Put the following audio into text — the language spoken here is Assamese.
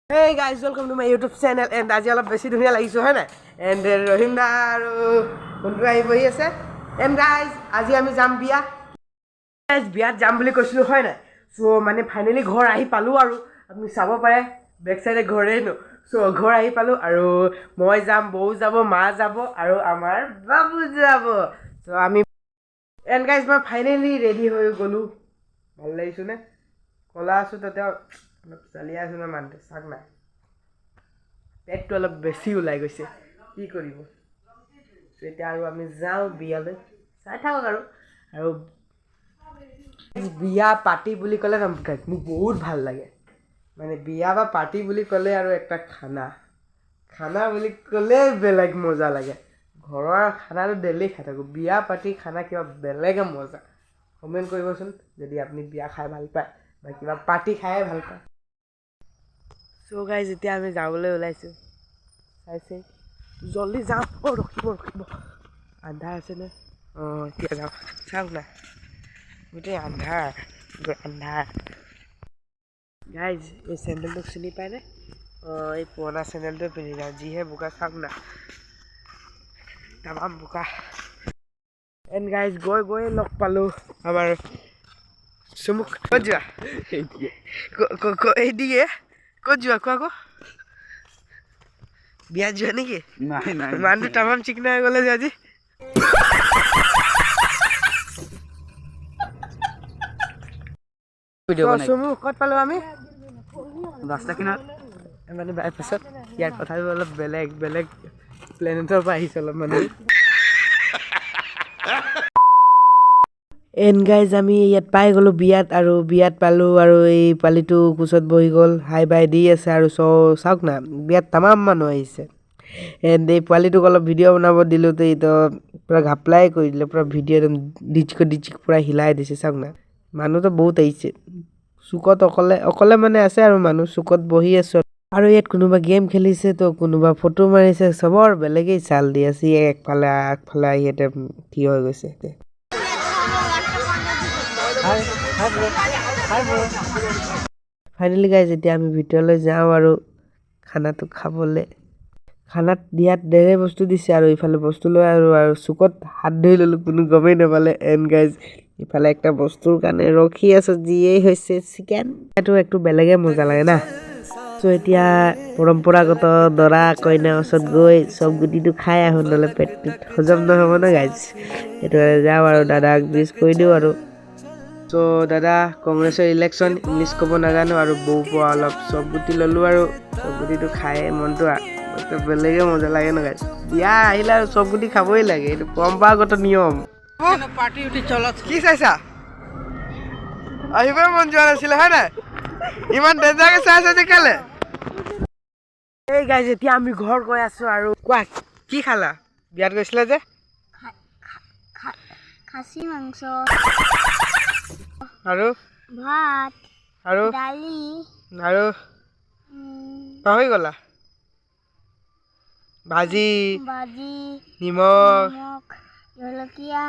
Hey guys, welcome to my YouTube channel. And আজি অলপ বেছি ধুনীয়া লাগিছোঁ, হয় নাই? এণ্ড ৰহিম দা আৰু কোনটো আহি বহি আছে। এণ্ড গাইজ, আজি আমি যাম বিয়া। গাইজ, বিয়াত যাম বুলি কৈছিলোঁ, হয় নাই? চ' মানে ফাইনেলি ঘৰ আহি পালোঁ আৰু আপুনি চাব পাৰে, বেক চাইডে ঘৰেই ন। চ' ঘৰ আহি পালোঁ আৰু মই যাম, বৌ যাব, মা যাব আৰু আমাৰ বাবু যাব। চ' আমি এণ্ড গাইজ, মই ফাইনেলি ৰেডি হৈ গ'লোঁ। ভাল লাগিছোঁনে? ক'লা আছোঁ তাতে অলপ চালিয়া আছোঁ ন মানুহটো। চাওক না, পেটটো অলপ বেছি ওলাই গৈছে, কি কৰিব? চ' এতিয়া আৰু আমি যাওঁ বিয়ালৈ। চাই থাকক আৰু। আৰু বিয়া পাৰ্টি বুলি ক'লে ন guys, মোক বহুত ভাল লাগে। মানে বিয়া বা পাৰ্টি বুলি ক'লে আৰু একটা খানা খানা বুলি ক'লে বেলেগ মজা লাগে। ঘৰৰ খানাটো ডেইলি খাই থাকোঁ, বিয়া পাৰ্টি খানা কিবা বেলেগে মজা। কমেণ্ট কৰিবচোন যদি আপুনি বিয়া খাই ভাল পায় বা কিবা পাৰ্টি খায়ে ভাল পায়। চ' গাইজ, এতিয়া আমি যাবলৈ ওলাইছোঁ, চাইছে। জল্দি যাওঁ। অ' ৰখিব, ৰখিব, আন্ধাৰ আছেনে? অঁ, এতিয়া যাওঁ। চাওক না, গোটেই আন্ধাৰ, আন্ধাৰ। গাইজ, এই চেণ্ডেলটোক চিনি পায়নে? অঁ, এই পুৰণা চেণ্ডেলটোৱে পিন্ধি যাওঁ। যিহে বোকা, চাওক না, তামাম বোকা। এণ্ড গাইজ, গৈ গৈ লগ পালোঁ আমাৰ চুমুক। ক'ত যোৱা? এইদিকে ক'ত যোৱা, কোৱা আকৌ? বিয়াত যোৱা নেকি? নাই নাই। মানুহটো তামাম চিকনা হৈ গ'লে যে আজি। ভিডিঅ' বনাই। চুমু, ক'ত পালোঁ আমি? ৰাস্তা কিনাৰত। মানে বাইপাছত। ইয়াৰ কথাটো অলপ বেলেগ বেলেগ প্লেনেটৰ পৰা আহিছে অলপ মানে। এণ্ড গাইজ, আমি ইয়াত পাই গ'লোঁ বিয়াত আৰু বিয়াত পালোঁ আৰু এই পোৱালিটো কোচত বহি গ'ল, হাই বাই দি আছে। আৰু চাওক না, বিয়াত তামাম মানুহ আহিছে। এণ্ড এই পোৱালিটোক অলপ ভিডিঅ' বনাব দিলোঁ, তো এইটো পূৰা ঘাপলাই কৰি দিলে। পূৰা ভিডিঅ' একদম ডিচিক ডিচিক পূৰা হিলাই দিছে। চাওক না, মানুহতো বহুত আহিছে। চুকত অকলে অকলে মানে আছে আৰু মানুহ চুকত বহি আছোঁ। আৰু ইয়াত কোনোবা গেম খেলিছে তো কোনোবা ফটো মাৰিছে, চবৰ বেলেগেই চাল দি আছে। ই একফালে আগফালে আহি ইয়াতে থিয় হৈ গৈছে। ফাইনেলি গাইজ, এতিয়া আমি ভিতৰলৈ যাওঁ আৰু খানাটো খাবলৈ। খানাত দিয়াত ধেৰ বস্তু দিছে আৰু ইফালে বস্তু লৈ আৰু আৰু চুকত হাত ধুই ল'লোঁ, কোনো গমেই নাপালে। এণ্ড গাইজ, ইফালে একটা বস্তুৰ কাৰণে ৰখি আছোঁ, যিয়েই হৈছে চিকেন। এইটো একটো বেলেগে মজা লাগে না। চ' এতিয়া পৰম্পৰাগত দৰা কইনাৰ ওচৰত গৈ চব গুটিটো খাই আহোঁ, নহ'লে পেটটোত হজম নহ'ব ন গাইজ। সেইটো কাৰণে যাওঁ আৰু দাদাক ব্ৰিজ কৰি দিওঁ আৰু। চ' দাদা, কংগ্ৰেছৰ ইলেকশ্যন, ইংলিছ ক'ব নাজানো। আৰু বৌ পৰা অলপ চব গুটি ল'লোঁ আৰু চব গুটিটো খায়ে মনটো বেলেগে মজা লাগে ন গাইজ। বিয়া আহিলে আৰু চব গুটি খাবই লাগে, এইটো পৰম্পৰাগত নিয়ম। পাৰ্টি উঠি চলত। কি চাইছা? আহিবই মন যোৱা নাছিলে, হয় নাই? ইমান ডেঞ্জাৰকে চাই আছা যে কেলে? এই গাইজ, এতিয়া আমি ঘৰ গৈ আছো। আৰু কোৱা, কি খালা? বিয়াত গৈছিলা যে? খাচী মাংস। আৰু? ভাত। আৰু? দালি। আৰু? পাহৰি গ'লা? ভাজি। ভাজি। নিমখ। নিমখ, জলকীয়া।